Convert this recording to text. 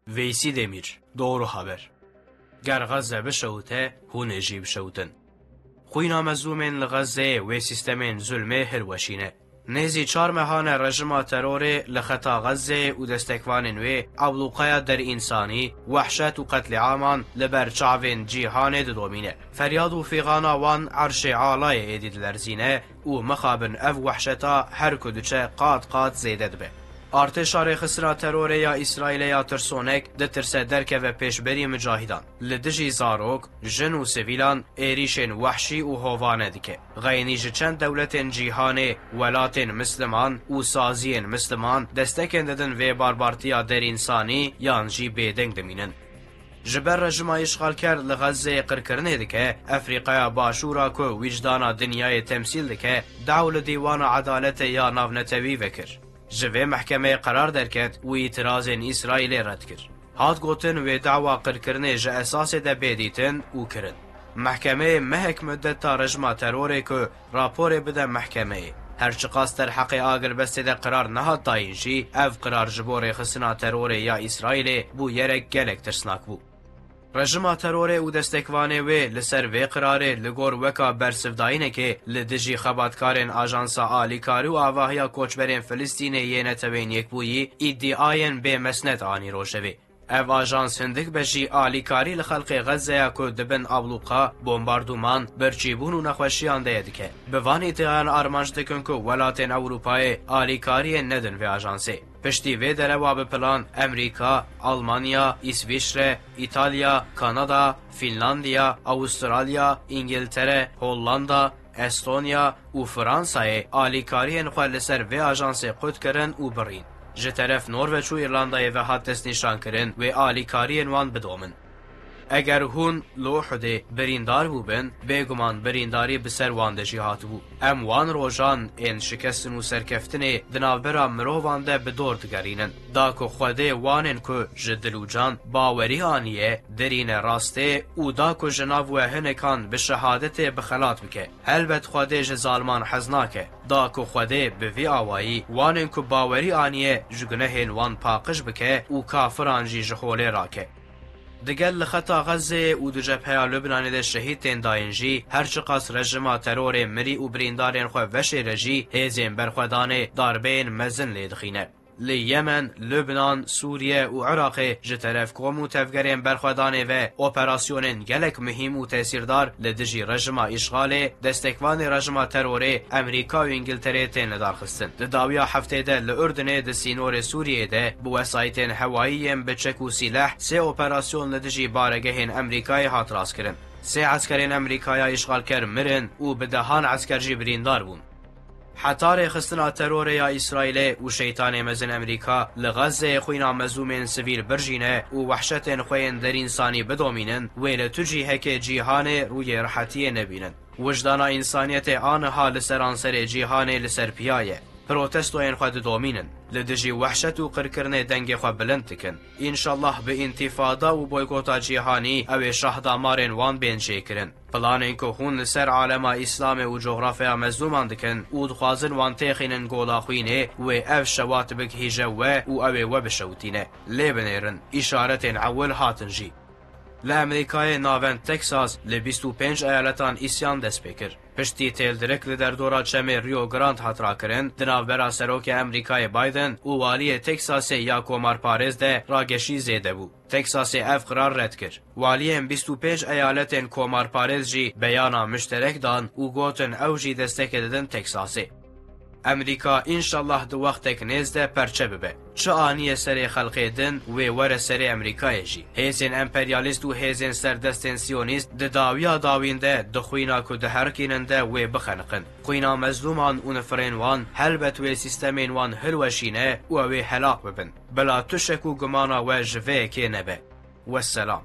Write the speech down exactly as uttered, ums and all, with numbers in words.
Veysî Demîr, Doğru Haber. Ger Xezze bişewite, hûn ê jî bişewtin. Xwîna mezlûmên li Xezzeyê wê sîstemên zulmê hilweşîne. Nêzî çar mehan e rejima terorê li xeta Xezzeyê û destekvanên wê eblûqeya derînsanî, wehşet û qetlîaman li ber çavên cîhanê didomîne. Feryad û fîxana wan erşê alayê êdî dilerzîne û mixabin ev wehşeta her ku diçe qat qat zêde dibe. Artêşa rêxistina terorê ya Îsraîlê ya tirsonek ditirse derkeve pêşberî mucahîdan. Li dijî zarok, jin û sivîlan êrîşên wehşî û hovane dike. Xeynî ji çend dewletên cîhanê, welatên misliman û saziyên misliman destekên didin vê barbartiya derînsanî yan jî bêdeng dimînin. Ji ber rejima îşxalker li Xezzeyê qirkirinê dike, Efrîqaya Başûr a ku wîcdana dinyayê temsîl dike, daw li Dîwana Edaletê ya Navnetewî vekir. Ji vê mehkemeyê qerar derket û îtirazên Îsraîlê red kir. Hat gotin, wê dawa qirkirinê ji esasê de bê dîtin û kirin. Mehkemeyê mehek mudeta rejima terorê ku raporê bide mehkemeyê. Her çiqas derheqê agirbestê de qirar nehat dayîn jî, ev qirar ji bo rêxistina terorê ya Îsraîlê bûyerek gelek tirsnak bû. Rejima terorê û destekvanê wê li ser vê qirarê li gor weka bersivdayînekê li dijî xebatkarên Ajansa Alîkarî û Avahiya Koçberên Filistînê yê Neteweyên Yekbûyî îdîayên bêmesnet anî rojevê. Ev ajans hindik be jî alîkarî li xelkê Xezzeya ku di bin ablûqa, bombardûman, birçîbûn û nexweşiyan de ye dike. Bi van îdîayan armanc dikin ku welatên Ewropayê alîkariyê nedin vê ajansê. Piştî vê derewa bi plan Emerîka, Almanya, Îsvîçre, Îtalya, Kanada, Fînlandiya, Awustralya, Îngiltere, Hollanda, Estonya û Fransayê alîkariyên xwe li ser vê ajansê qut kirin û birîn. Ji teref Norveç û Îrlandayê ve hat destnîşankirin wê alîkariyên wan bidomin. Eger hûn li Uhudê birîndar bûbin, bêguman birîndarî bi ser wan de jî hatibû. Em wan rojan ên şikestin û serkeftinê di navbera mirovan de bi dor digerînin. Da ku Xwedê wan ên ku ji dil û can bawerî aniye, dirîne rastê û da ku ji nav we hinekan bi şehadetê bi xelat bike. Helbet Xwedê ji zaliman hez nake. Da ku Xwedê bi vî awayî wan ên ku bawerî aniye ji gunehên wan paqij bike û kafiran jî ji holê rake. Digel li xeta Xezzeyê û di cebheya Lubnanê de şehîd tên dayîn jî, her çiqas rejima terorê mirî û birîndarên xwe veşêre jî, hêzên berxwedanê darbeyên mezin lê dixîne. Li Yemen, Lubnan, Sûriye û Iraqê ji teref kom û tevgerên berxwedanê ve operasyonên gelek muhîm û tesîrdar li dijî rejima îşxalê, destekvanê rejima terorê, Emerîka û Îngiltereyê tên lidarxistin. Di dawiya heftê de li Urdinê di sînorê Sûriyeyê de bi wesayîtên hewayî yên bi çek û sîleh sê operasyon li dijî baregehên Emerîkayê hat rastkirin. Sê eskerên Emerîkaya îşxalker mirin û bi dehan esker jî birîndar bûn. Heta rêxistina terorê ya Îsraîlê û şeytanê mezin Emerîka li Xezzeyê xwîna mezlûmên sivîl birjîne û wehşetên xwe yên derînsanî bidomînin, wê li tu cîhekê cîhanê rûyê rihetiyê nebînin. Wijdana însaniyetê aniha li seranserê cîhanê li ser piya ye. Protestoyên xwe didomînin. Li dijî wehşet û qirkirinê dengê xwe bilind dikin. Înşallah bi întîfada û boykota cîhanî ew ê şahdamarên wan bên jêkirin. Planên ku hûn li ser alema Îslamê û cografeya mezlûman dikin û dixwazin wan têxînin gola xwînê, wê ev şewat bigihîje we û ew ê we bişewitîne. Lê binêrin, îşaretên ewil hatin jî. Li Emerîkayê navend Texas li bîst û pênc eyaletan îsyan dest pê kir. Piştî têldirik li derdora çemê Rio Grande hat rakirin, di navbera Serokê Emerîkayê Biden û waliyê Texasê ya komarparêz de rageşî zêde bû. Texasê ev qirar red kir. Waliyên bîst û pênc eyaletên komarparêz jî beyana mişterek dan û gotin ew jî destekê didin Texasê. Emerîka înşallah di wextek nêz de perçe bibe. Çi aniye serê xelkê din, wê were serê Emerîkayê jî. Hêzên emperyalîst û hêzên serdestên siyonîst di dawiya dawîn de di xwîna ku diherikînin de wê bixeniqin. Xwîna mezlûman û nifirên wan helbet wê sîstemên wan hilweşîne û ew ê helaq bibin. Bila tu şek û gumana we ji vê yekê nebe. Wesselam.